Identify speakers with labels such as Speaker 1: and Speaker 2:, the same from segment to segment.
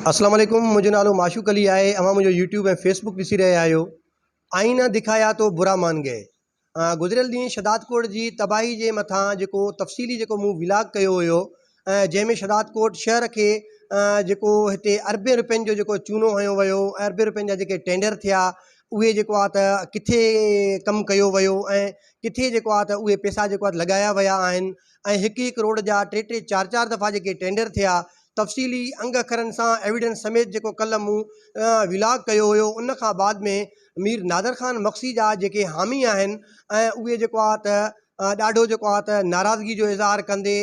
Speaker 1: اسلام عليڪم منهنجو نالو معشوق علي آهي اوهان منهنجو يوٽيوب ۽ فيسبوڪ ڏسي رهيا آهيو آئينه دکايا تو برا مان گئي گذريل ڏينهن شھدادڪوٽ جي تباهي جي مٿان جيڪو تفصيلي جيڪو مون ولاگ ڪيو هيو جنهن ۾ شھدادڪوٽ شهر کي جيڪو هتي اربين روپين جو جيڪو چونو هنيو ويو اربين روپين جا جيڪي ٽينڊر ٿيا اهي جيڪو آ ته ڪٿي ڪم ڪيو ويو ۽ ڪٿي جيڪو آ ته اهي پيسا جيڪو آ لڳايا ويا آهن ۽ هڪ هڪ روڊ جا ٽي ٽي چار چار دفعا جيڪي ٽينڊر ٿيا تفصيلي انگ اکرن سان ايويڊنس سميت جيڪو ڪلهه مون ولاگ ڪيو هيو ان کان بعد ۾ مير نادر خان مگسي جا جيڪي حامي آهن ۽ اهي جيڪو آ ته ڏاڍو جيڪو آ ته ناراضگي جو اظهار ڪندي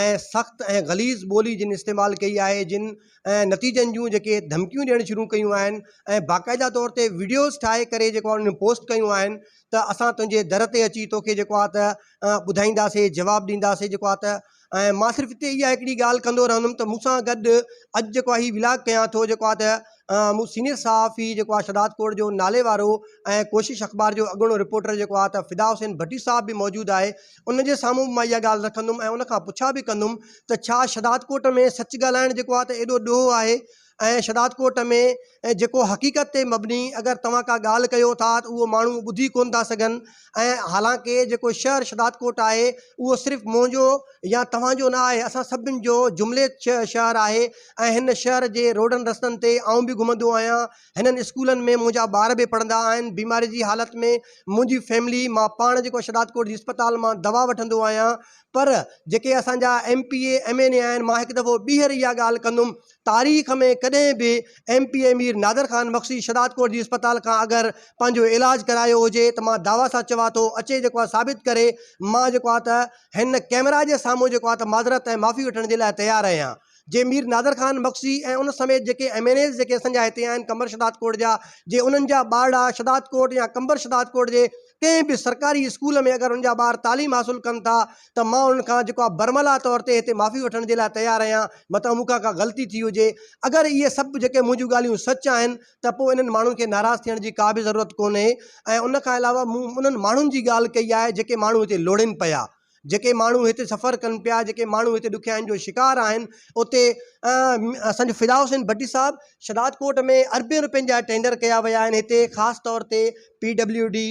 Speaker 1: ۽ سخت ۽ غليظ ٻولي جن استعمال ڪئي آهي جن ۽ نتيجن جون جيڪي ڌمڪيون ڏيڻ شروع ڪيون آهن ۽ باقاعده طور تي وڊيوز ٺاهي ڪري جيڪو آ انهن پوسٽ ڪيون آهن ته اسان تنهنجي در تي اچي توکي جيڪو آ ته ٻڌائينداسي جواب ڏينداسي جيڪو آ ته ۽ مان صرف هتي اها هڪڙي ڳالهه ڪندو رهندم ته مون سان گڏ اڄ جيڪو آهي هي ولاگ ڪيان ٿو جيڪو آهي ته مون سينيئر صحافي جيڪو آهي شھداد ڪوٽ جو نالي وارو ۽ ڪوشش اخبار جو اڳوڻو رپورٽر جيڪو آهي ته فدا حسين ڀٽي صاحب به موجود آهي ان جي سامهون به مان اها ڳالهه رکندم ۽ ان کان پڇا به ڪندم ته ڇا شھداد ڪوٽ ۾ سچ ڳالهائڻ جيڪو آهي ته ايڏو ڏوهه آهي ۽ شھدادڪوٽ ۾ جيڪو حقيقت تي مبني اگر توهان ڪا ڳالهه ڪيو ٿا ته اهو ماڻهو ٻڌي ڪونه ٿا سگهن ۽ حالانڪه جيڪو شهر شھدادڪوٽ آهي اهو صرف منهنجو يا توهان جو نه آهي اسان سڀن جو جملي شهر آهي ۽ هن شهر جي روڊن رستن تي آئون به گهمندو آهيان هنن اسڪولن ۾ منهنجا ٻار به پڙهندا آهن بيماري جي حالت ۾ منهنجي فيملي مان پاڻ جيڪو شھدادڪوٽ جي اسپتال مان دوا وٺندو آهيان پر جيڪي اسان جا M P A M N A آهن مان هڪ دفعو ٻيهر اها ڳالهه ڪندم تاريخ ۾ ڪڏهن به M P A Mir Nadir Khan Magsi Shahdadkot جي اسپتال کان اگر پنهنجو علاج ڪرايو هجي ته مان دعويٰ سان چوان ٿو اچي جيڪو آهي ثابت ڪري مان جيڪو آهي ته هن ڪئميرا جي سامهون جيڪو آهي ته معذرت ۽ معافي وٺڻ جي لاء تيار آهيان جي مير نادر خان مگسي ۽ ان سميت جيڪي ايم اين ايز جيڪي اسان جا هتي آهن قمبر شھدادڪوٽ جا جي انهن جا ٻارڙا شھدادڪوٽ يا قمبر شھدادڪوٽ جي ڪنهن به سرڪاري اسڪول ۾ اگر انهن جا ٻار تعليم حاصل ڪن ٿا ته مان انهن کان جيڪو آهي برملا طور تي هتي معافي وٺڻ جي لاء تيار آهيان متان مون کان ڪا غلطي ٿي هجي اگر اهي سڀ جيڪي منهنجون ڳالهيون سچ آهن ته پوء انهن ماڻهن کي ناراض ٿيڻ جي ڪا به ضرورت ڪونهي ۽ ان کان علاوه مون انهن ماڻهن جي ڳالهه ڪئي آهي جيڪي ماڻهو هتي لوڙين پيا جيڪي ماڻهو هتي سفر ڪن پيا، جيڪي ماڻهو هتي ڏکيائين جو شڪار آهن، اتي اسان جو فدا حسين ڀٽي صاحب شھدادڪوٽ ۾ اربين روپين جا ٽينڊر ڪيا ويا آهن، هتي خاص طور تي P W D,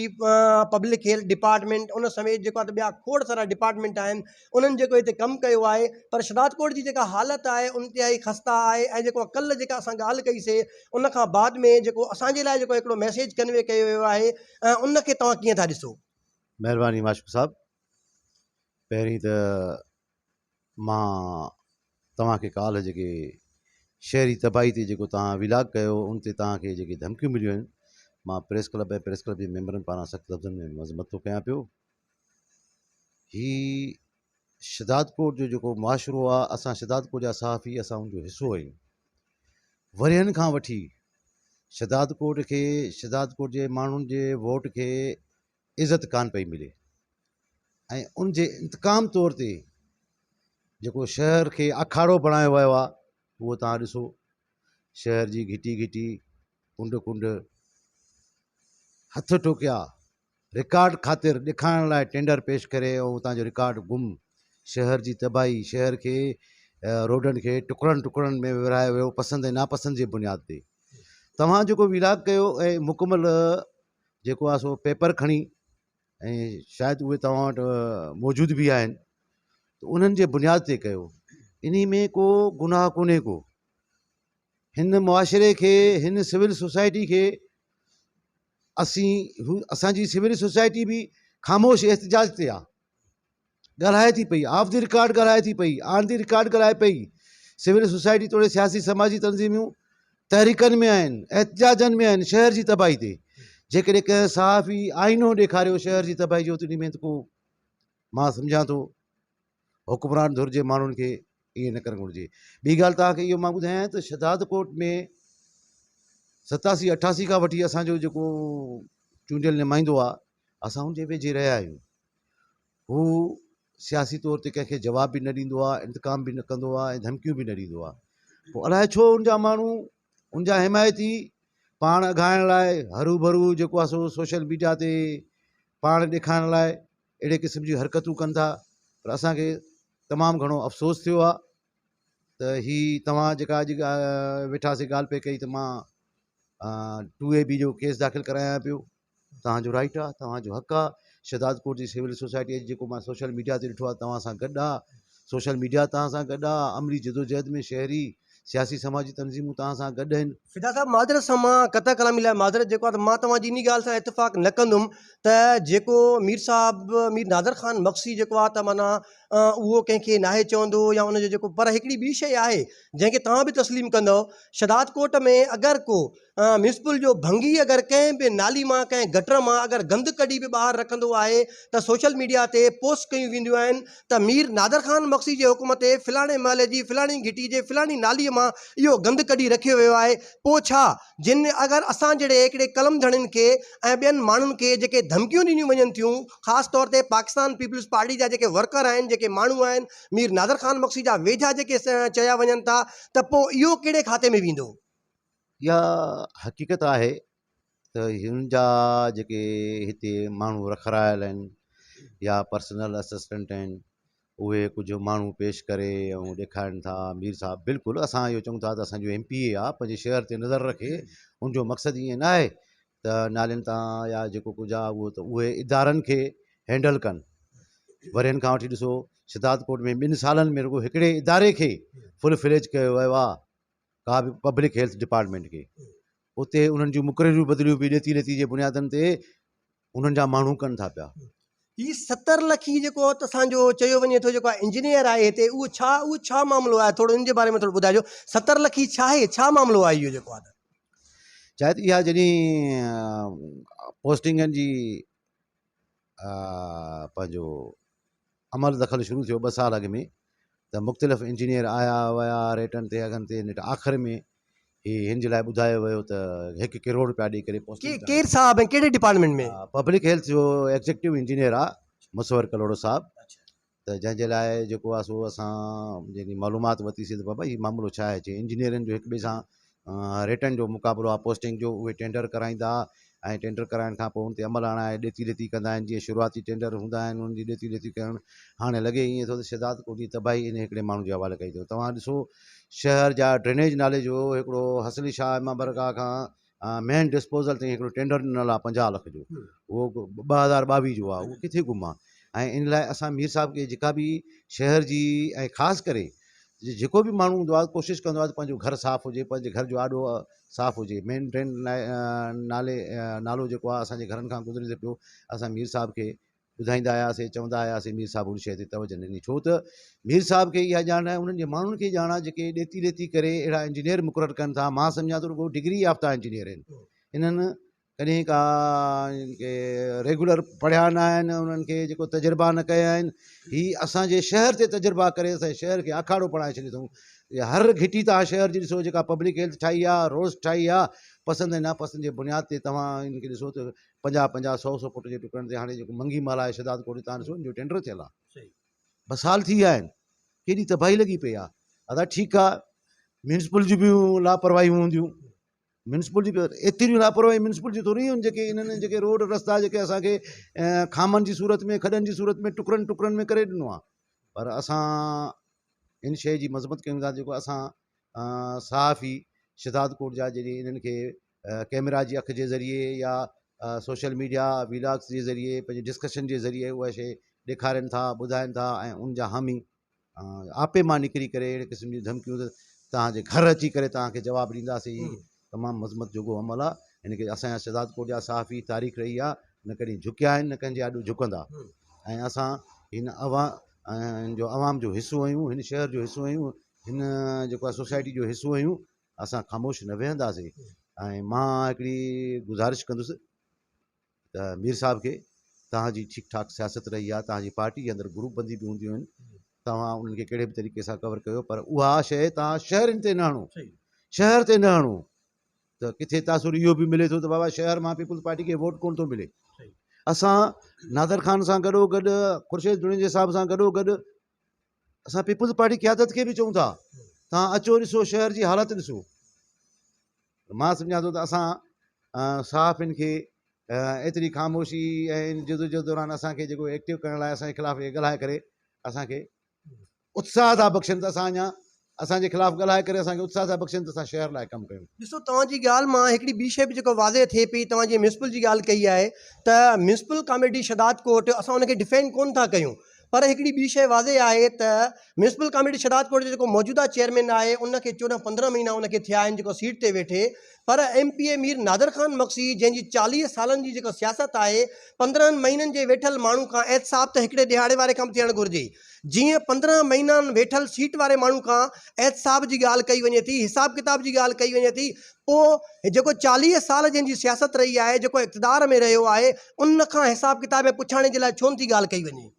Speaker 1: public health department ان سميت جيڪو آهي ته ٻيا کوڙ سارا ڊپارٽمينٽ آهن، انهن جيڪو هتي ڪم ڪيو آهي پر شھدادڪوٽ جي جيڪا حالت آهي انتهائي خسته آهي ۽ جيڪو ڪلهه جيڪا اسان ڳالهه ڪئي سي ان کان بعد ۾ جيڪو اسان جي لاء جيڪو هڪڙو ميسيج ڪنوي ڪيو ويو آهي ان کي توهان ڪيئن ٿا ڏسو؟
Speaker 2: مهرباني معشوق صاحب پهرين ته مان توهان کي ڪالهه جيڪي شهري تباهي تي جيڪو توهان ولاگ ڪيو ان تي توهان کي جيڪي ڌمڪيون مليون آهن مان پريس ڪلب ۽ پريس ڪلب جي ميمبرن پاران سخت لفظن ۾ مذمت ٿو ڪيان پيو هي شھدادڪوٽ جو جيڪو معاشرو آهي اسان شھدادڪوٽ جا صحافي اسان ان جو حصو آهيون ورهين کان وٺي شھدادڪوٽ کي شھدادڪوٽ جي ماڻهن جي ووٽ کي عزت ڪانه پئي ملي ۽ ان جي انتقام طور تي جيڪو شهر کي آکاڙو بڻايو ويو آهي اهو توهان ڏسو شهر جي گهٽي گهٽي ڪنڊ ڪنڊ هٿ ٺوڪيا رڪارڊ خاطر ڏيکارڻ لاء ٽينڊر پيش ڪري ۽ اتان جو رڪارڊ گم شهر جي تباهي شهر کي روڊن کي ٽڪڙن ٽڪڙن ۾ ورهايو ويو پسند ۽ ناپسند جي بنياد تي توهان جيڪو ويلاگ ڪيو ۽ مڪمل جيڪو آهي سو پيپر کڻي ۽ شايد اهي توهان وٽ موجود به آهن ته انهن جي بنياد تي ڪيو انهي ۾ ڪو گناهه ڪونهي ڪو هن معاشري کي هن سول سوسائٽي کي اسين اسانجي سول سوسائٽي به خاموش احتجاج تي آهي ڳالهائي ٿي پئي، آف the record ڳالهائي ٿي پئي، آن the record ڳالهائي پئي، سول سوسائٽي توڙي سياسي سماجي تنظيميون تحريڪن ۾ آهن، احتجاجن ۾ آهن شهر جي تباهي تي، جيڪڏهن ڪنهن صحافي آئينو ڏيکاريو شهر جي تباهي جو ته انهي ۾ ته ڪو مان سمجهان ٿو حڪمران ڌر جي ماڻهن کي ائين نه ڪرڻ گهرجي. ٻي ڳالهه توهان کي اهو مان ٻڌايان ته شهدادڪوٽ ۾ 87 88 کان وٺي اسان جو جيڪو چونڊيل نمائندو آهي اسان ان جي ويجهي رهيا آهيون. هو سياسي طور تي ڪنهن کي جواب به نه ڏيندو آهي، انتقام به نه ڪندو آهي ۽ ڌمڪيون به نه ڏيندو آهي. پوء الائي ڇو ان جا ماڻهو، ان جا حمايتي پاڻ اگهائڻ لاء هروڀرو جيڪو آهي سو سوشل ميڊيا تي پاڻ ڏيکارڻ لاء اهڙي قسم جون حرڪتون ڪن ٿا پر اسان کي تمام گهڻو افسوس ٿيو آهي. ته هي توهان جيڪا اڄ ويٺاسين ڳالهه پئي ڪئي ته مان ٽو اي بي جو ڪيس داخل ڪرايان پيو توهان جو رائٽ آ توهان جو حق آ شهدادڪوٽ جي سول سوسائٽي اڄ جيڪو مان سوشل ميڊيا تي ڏٺو آ توهان سان گڏ آ سوشل ميڊيا توهان سان گڏ آ عملي جدوجهد ۾ شهري سياسي سماجي تنظيمون توهان سان گڏ آهن.
Speaker 1: فدا صاحب معذرت سان مان قطع ڪلامي لاء معذرت جيڪو آ ته مان توهان جي انهي ڳالهه سان اتفاق نه ڪندم ته جيڪو مير صاحب مير نادر خان مگسي جيڪو آ ته معنيٰ اهو ڪنهن کي ناهي چوندو يا ان جو جيڪو پر هڪڙي ٻي شيء آهي جنهن کي توهان به تسليم ڪندؤ شهدادڪوٽ ۾ اگر ڪو ميونسپل جو ڀنگي اگر ڪنهن به نالي مان ڪنهن گٽر مان اگر گند ڪڍي به ٻاهر رکندو آهي ته سوشل ميڊيا تي پوسٽ ڪيون وينديون آهن ته مير نادر خان مگسي جي حڪم تي فلاڻي محلي جي فلاڻي گهٽي جي فلاڻي نالي مان اهو گند ڪڍي رکيو ويو آهي پوء ڇا جن اگر اسان جهڙي هڪڙي قلم ڌڻين کي ۽ ٻين ماڻهن کي جيڪي ڌمڪيون ڏنيون وڃن ٿيون خاص طور تي پاڪستان پيپلز پارٽي جا جيڪي ورڪر آهن جيڪي ماڻهو آهن مير نادر خان مگسي جا ويجها جيڪي چيا وڃن ٿا ته پوء اهو ڪهڙي کاتي ۾ ويندو؟
Speaker 2: اها حقيقت آهي ته هن جا جيڪي هتي ماڻهو رکرايل آهن يا پرسنل اسسٽنٽ آهن اهي ڪجهه ماڻهو پيش ڪري ۽ ڏيکارين ٿا مير صاحب بلڪل اسان اهو چئون ٿا ته اسانجو ايم پي اي آهي پنهنجي شهر تي نظر رکي ان جو مقصد ائين نه آهي ته نالين تان يا جيڪو ڪجهه آهي اهو ته اهي ادارن کي هينڊل ڪن ورهين کان وٺي ڏسو شھدادڪوٽ ۾ ٻن سالن ۾ رڳو هڪڙي اداري کي فل فليج ڪيو ويو آهي ڪا به پبلڪ هيلٿ ڊپارٽمينٽ کي اتي انهن جون مقرريون بدليون به ڏيتي ليتي جي بنيادن تي انهن جا ماڻهو ڪن ٿا پيا.
Speaker 1: هي 70 لکي جيڪو اسان جو چيو وڃي ٿو جيڪو انجنيئر آهي هتي اهو ڇا اهو ڇا معاملو آهي ٿورو ان جي باري ۾ ٿورو ٻڌائجو 70 لکي ڇا آهي ڇا معاملو آهي اهو جيڪو آهي.
Speaker 2: شايد اها جڏهن پوسٽنگن جي پنهنجو عمل دخل شروع ٿيو ٻه سال اڳ ۾ ته مختلف انجنيئر آيا ويا ريٽن تي اگهن تي نيٺ آخر ۾ هي هن جي لاء ٻڌايو ويو ته هڪ ڪروڙ روپيا ڏئي ڪري پوسٽنگ
Speaker 1: ڪير صاحب ۽ ڪهڙي ڊپارٽمينٽ ۾؟
Speaker 2: پبلڪ هيلٿ جو ايگزيڪٽو انجنيئر آ مصور ڪلهوڙو صاحب ته جنهن جي لاء جيڪو آ سو اسان جيڪي معلومات ورتي سي ته بابا هي معاملو ڇا آهي چي انجنيئرن جو هڪ ٻئي سان ريٽن جو مقابلو آهي پوسٽنگ جو اهي ٽينڊر ڪرائيندا ۽ ٽينڊر ڪرائڻ کان پوء ان تي عمل آڻائي ڏيتي ليتي ڪندا آهن جيئن شروعاتي ٽينڊر هوندا آهن انهن جي ڏيتي ليتي ڪرڻ هاڻي لڳي ائين ٿو ته شهداد ڪوٽ جي تباهي ان هڪڙي ماڻهو جي حوالي ڪئي اٿو توهان ڏسو شهر جا ڊرينيج نالي جو هڪڙو حسني شاهه امام برگاهه کان مين ڊسپوزل تائين هڪڙو ٽينڊر ڏنل آهي 50 لک جو اهو 2022 جو آهي اهو ڪٿي گم آهي ۽ ان لاء اسان مير صاحب کي جيڪا به شهر جي ۽ خاص ڪري جيڪو به ماڻهو هوندو آهي ڪوشش ڪندو آهي ته پنهنجو گهر صاف هجي پنهنجي گهر جو آڏو صاف هجي مين ڊرين نالي نالو جيڪو آهي اسانجي گهرن کان گذري ٿو پيو اسان مير صاحب کي ٻڌائيندا آياسي چوندا آياسي مير صاحب ان شيء تي توجه نه ڏني ڇو ته مير صاحب کي اها ڄاڻ آهي انهن جي ماڻهن کي ڄاڻ آهي جيڪي ڏيتي ليتي ڪري اهڙا انجنيئر مقرر ڪن ٿا مان سمجهان ٿو رڳو ڊگري يافته انجنيئر آهن انهن ڪڏهن ڪا ڪي ريگولر پڙهيا نه آهن انهن کي جيڪو تجربا نه ڪيا آهن هي اسانجي شهر تي تجربا ڪري اسانجي شهر کي آکاڙو بڻائي ڇڏي اٿئون هر گهٽي تان شهر جي ڏسو جيڪا پبلڪ هيلٿ ٺاهي آهي روڊس ٺاهي آهي پسند ۽ ناپسند جي بنياد تي توهان ان کي ڏسو ته پنجاهه پنجاهه سو سو فوٽ جي ٽڪرن تي هاڻي جيڪو منگي مال آهي شهداد ڪوٽ تان ڏسو ان جو ٽينڊر ٿيل آهي ٻه سال ٿي ويا آهن ڪيڏي تباهي لڳي پئي آهي ادا ٺيڪ آهي ميونسپل جون به لاپرواهيون هونديون ميونسپل جي ايتريون لاپرواهي ميونسپل جي ٿوري آهن جيڪي انهن جيڪي روڊ رستا جيڪي اسانکي خامن جي صورت ۾ کڏن جي صورت ۾ ٽڪرن ٽڪرن ۾ ڪري ڏنو آهي پر اسان ان شيء جي مذمت ڪيون ٿا جيڪو اسان صحافي شھداد ڪوٽ جا جڏهن انهن کي ڪيمرا جي اک جي ذريعي يا سوشل ميڊيا ويلاگس جي ذريعي پنهنجي ڊسڪشن جي ذريعي اها شيء ڏيکارين ٿا ٻڌائين ٿا ۽ ان جا حامي آپي مان نڪري ڪري اهڙي قسم جون ڌمڪيون ته توهان جي گهر اچي ڪري توهان کي جواب ڏينداسين هي تمام مذمت جوڳو عمل آهي هن کي اسان جا شهدادڪوٽ جا صحافي تاريخ رهي آهي نه ڪڏهن جهڪيا آهن نه ڪنهن جي آڏو جهڪندا ۽ اسان هن عوام جو عوام جو حصو آهيون هن شهر جو حصو آهيون هن جيڪو آهي سوسائٽي جو حصو آهيون اسان خاموش نه ويهنداسين ۽ مان هڪڙي گذارش ڪندس ته مير صاحب کي توهان جي ٺيڪ ٺاڪ سياست رهي آهي، توهان جي پارٽي جي اندر گروپ بندي به هونديون آهن، توهان انهن کي ڪهڙي به طريقي سان ڪور ڪيو پر اها شيء توهان شهرين تي نه هڻو، شهر تي نه هڻو ته ڪٿي تاثر اهو به ملي ٿو ته بابا شهر مان پيپلز پارٽي کي ووٽ ڪونه ٿو ملي. اسان نادر خان سان گڏو گڏ خورشيد جوڻيجي صاحب سان گڏو گڏ اسان پيپلز پارٽي قيادت کي به چئون ٿا توهان اچو ڏسو شهر جي حالت ڏسو. مان سمجهان ٿو ته اسان صحافين کي ايتري خاموشي ۽ ان جدوجهد دوران اسان کي جيڪو ايڪٽو ڪرڻ لاء اسان جي خلاف اهي ڳالهائي ڪري اسان کي اتساهه ٿا بخشن ته اسان اڃا اسان جي خلاف ڳالهائي ڪري اسان کي اتساهه ٿا بخشين ته اسان شهر لاء ڪم ڪيون.
Speaker 1: ڏسو توهان جي ڳالهه مان هڪڙي ٻي شيء به جيڪو واضح ٿئي پئي توهان جيئن ميونسپل جي ڳالهه ڪئي آهي ته ميونسپل ڪاميٽي شهدادڪوٽ اسان ان کي ڊفينڊ ڪونه ٿا ڪيون پر هڪڙي ٻي شيء واضح آهي ته ميونسپل ڪاميٽي شهدادڪوٽ جو جيڪو موجوده چيئرمين آهي ان کي 14 15 مهينا ان کي ٿيا آهن جيڪو سيٽ تي ويٺي پر M P A Mir Nadir Khan Magsi جنهن جي 40 سالن جي جيڪا سياست آهي 15 مهينن جي ويٺل ماڻهو کان احتساب ته هڪڙي ڏهاڙي واري کان به ٿيڻ گهرجي جيئن 15 مهينان ويٺل سيٽ واري ماڻهو کان احتساب جي ڳالهه ڪئي وڃي ٿي، حساب ڪتاب جي ڳالهه ڪئي وڃي ٿي، پوء جيڪو 40 سال جنهن جي سياست رهي آهي، جيڪو اقتدار ۾ رهيو آهي، ان کان حساب ڪتاب ۽ پڇاڻي جي لاء ڇو نٿي ڳالهه ڪئي وڃي؟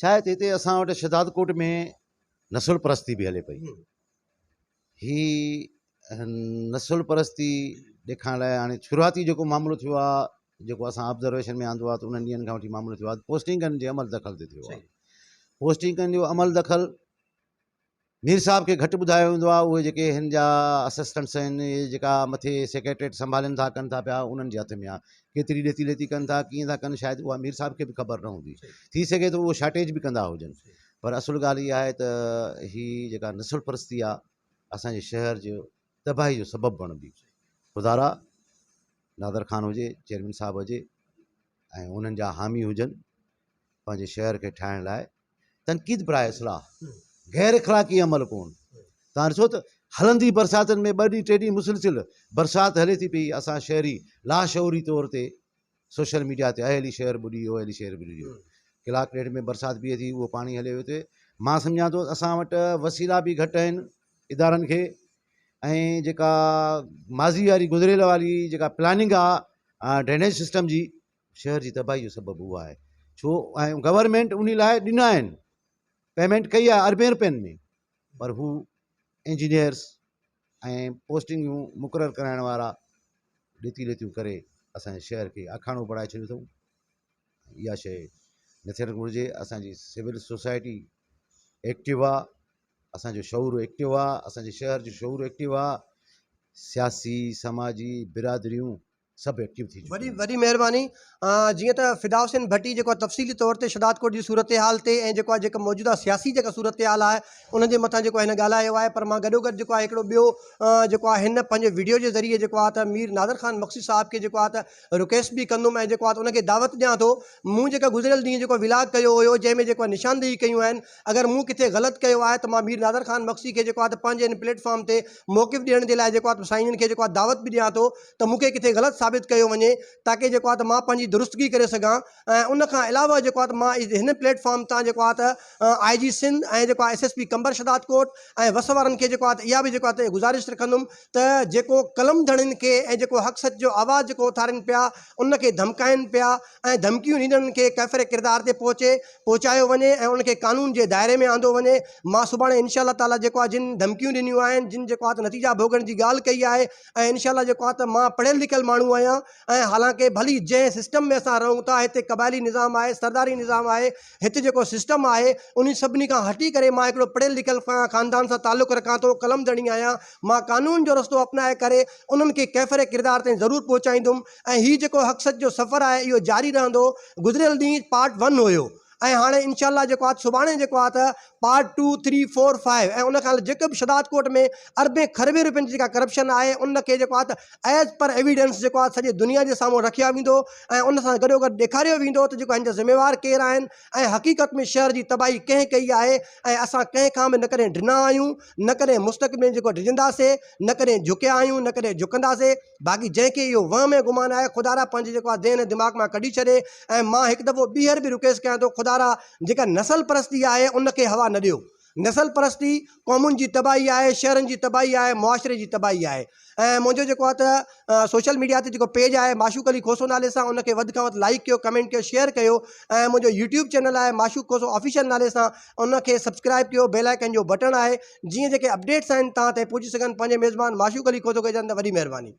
Speaker 2: ڇا آهي ته هتي اسان وٽ شهدادڪوٽ ۾ نسل پرستي به هلي پئي. هي نسل پرستي ڏيکارڻ لاء هاڻي شروعاتي جيڪو معاملو ٿيو آهي جيڪو اسان آبزرويشن ۾ آندو آهي ته انهن ڏينهن کان وٺي معاملو ٿيو آهي پوسٽنگن جي عمل دخل تي ٿيو آهي پوسٽنگن جو عمل دخل مير صاحب کي گهٽ ٻڌايو ويندو آهي اهي جيڪي هن جا اسسٽنٽس آهن اهي جيڪا مٿي سيڪريٽريٽ سنڀالين ٿا ڪن ٿا پيا انهن جي هٿ ۾ آهي ڪيتري ڏيتي ليتي ڪن ٿا ڪيئن ٿا ڪن شايد اها مير صاحب کي به خبر نه هوندي ٿي سگهي ٿو اهو شارٽيج به ڪندا هجن پر اصل ڳالهه اها آهي ته هي جيڪا نسل پرستي آهي اسان جي شهر جو تباهي جو سبب بڻبي. خدارا نادر خان هجي، چيئرمين صاحب هجي ۽ انهن جا حامي هجن پنهنجي شهر کي ٺاهڻ لاء تنقيد براء اصلاح غير اخلاقي عمل ڪون. توهان ڏسو ته هلندي برساتن ۾ ٻه ڏينهن ٽي ڏينهن مسلسل برسات هلي ٿي پئي اسان شهري لاشعوري طور تي سوشل ميڊيا تي اهلي شهر ٻڏي ويو اهلي شهر ٻڏي ويو ڪلاڪ ڏيڍ ۾ برسات بيهي ٿي اهو پاڻي هلي ويو اتي مان سمجهان ٿو اسان وٽ وسيلا به گهٽ آهن ادارن کي ۽ جيڪا ماضي واري گذريل واري جيڪا پلاننگ آهي ڊرينيج سسٽم جي شهر جي تباهي جو سبب اهو آهي ڇو ۽ گورنمينٽ ان لاء ڏنا آهن پيمينٽ ڪئي آهي اربين روپين ۾ پر هو انجنيئرس ۽ پوسٽنگون مقرر ڪرائڻ وارا ڏيتي ليتيون ڪري اسان جي شهر کي آکاڻو بڻائي ڇڏيو اٿئون. اها شيء نه ٿيڻ گهرجي. اسان جي سول سوسائٽي ايڪٽو آ، اسان جو شعور ايڪٽو آ، اسان جي شهر جو شعور ايڪٽو آ، سياسي سماجي برادريون سڀ ايڪٽو ٿي چڪيون
Speaker 1: وڏي وڏي مهرباني جيئن ته فدا حسين ڀٽي جيڪو آهي تفصيلي طور تي شھدادڪوٽ جي صورتحال تي ۽ جيڪو آهي جيڪا موجوده سياسي جيڪا صورتحال آهي ان جي مٿان جيڪو هن ڳالهايو آهي پر مان گڏو گڏ جيڪو آهي هڪڙو ٻيو جيڪو آهي هن پنهنجي وڊيو جي ذريعي جيڪو آهي ته مير نادر خان مگسي صاحب کي جيڪو آهي ته رڪويسٽ به ڪندم ۽ جيڪو آهي ته ان کي دعوت ڏيان ٿو مون جيڪا گذريل ڏينهن جيڪو ولاگ ڪيو هيو جنهن ۾ جيڪو آهي نشاندهي ڪيون آهن اگر مون ڪٿي غلط ڪيو آهي ته مان مير نادر خان مگسي کي جيڪو آهي ته پنهنجي هن پليٽ فارم تي موقف ڏيڻ جي لاء جيڪو آهي ته سائين جن کي جيڪو آهي دعوت به ڏيان ٿو ته مون کي ڪٿي غلط ثابت ڪيو وڃي تاڪه جيڪو آهي ته مان پنهنجي درستگي ڪري سگهان ۽ ان کان علاوه جيڪو آهي ته مان هن پليٽ فارم تان جيڪو آهي ته آء جي سنڌ ۽ جيڪو آهي S S P Qambar Shahdadkot ۽ وس وارن کي جيڪو آهي ته اها به جيڪو آهي ته گذارش رکندم ته جيڪو قلم ڌڻين کي ۽ جيڪو حق سچ جو آواز جيڪو اٿارين پيا ان کي ڌمڪائين پيا ۽ ڌمڪيون ڏيندڙن کي ڪيفر ڪردار تي پهچي پهچايو وڃي ۽ انهن کي قانون جي دائري ۾ آندو وڃي مان سڀاڻي انشاء الله تعالي جيڪو آهي جن ڌمڪيون ڏنيون آهن جن جيڪو آهي ته نتيجا ڀوڳڻ جي ڳالهه ڪئي آهي ۽ انشاء الله جيڪو آهي ته مان پڙهيل لکيل ماڻهو آهيان ۽ حالانڪه ڀلي جنهن سسٽم ۾ اسان رهون ٿا هتي قبائلي نظام آهي سرداري نظام آهي هت جيڪو سسٽم آهي انهي سڀني کان هٽي ڪري مان هڪڙو پڙهيل لکيل خاندان سان تعلق رکان ٿو قلم ڌڻي آهيان مان قانون جو رستو اپنائي ڪري انهن کي ڪيفر ڪردار تائين ضرور پهچائيندم ۽ هي جيڪو حق سچ جو سفر آهي اهو جاري رهندو گذريل ڏينهن پارٽ ون هيو ۽ هاڻي انشاء الله جيڪو آهي سڀاڻي جيڪو آهي ته part two three four five ۽ ان کان جيڪو به شھداد ڪوٽ ۾ اربين کربين روپين جي جيڪا ڪرپشن آهي ان کي جيڪو آهي ته ايز پر ايويڊنس جيڪو آهي سڄي دنيا جي سامهون رکيا ويندو ۽ ان سان گڏو گڏ ڏيکاريو ويندو ته جيڪو هن جا ذميوار ڪير آهن ۽ حقيقت ۾ شهر جي تباهي ڪنهن ڪئي آهي ۽ اسان ڪنهن کان به نه ڪڏهن ڊنا آهيون نه ڪڏهن مستقبل ۾ جيڪو ڊڄنداسي نه ڪڏهن جهڪيا آهيون نه ڪڏهن جهڪنداسي باقي جنهن کي اهو وهم ۽ گمان آهي خدارا پنهنجي جيڪو آهي ذهن ۽ دماغ مان ڪڍي ڇڏي ۽ مان هڪ دفعو ٻيهر به رڪويسٽ ڪيان ٿو خدارا جيڪا نسل پرستي آهي ان کي هوا نه ڏيو نسل پرستي قومن جي تباهي آهي شهرن جي تباهي آهي معاشري جي تباهي آهي ۽ منهنجو جيڪو آهي ته سوشل ميڊيا تي جيڪو پيج آهي معشوق علي کوسو نالي سان ان کي وڌ کان وڌ لائڪ ڪيو ڪمينٽ ڪيو شيئر ڪيو ۽ منهنجو يوٽيوب چينل آهي معشوق کوسو آفيشل نالي سان ان کي سبسڪرائب ڪيو بيل آئيڪن جو بٽڻ آهي جيئن جيڪي اپڊيٽس آهن توهان تائين پهچي سگهن پنهنجي ميزبان معشوق علي کوسو کي اجازت وڏي مهرباني.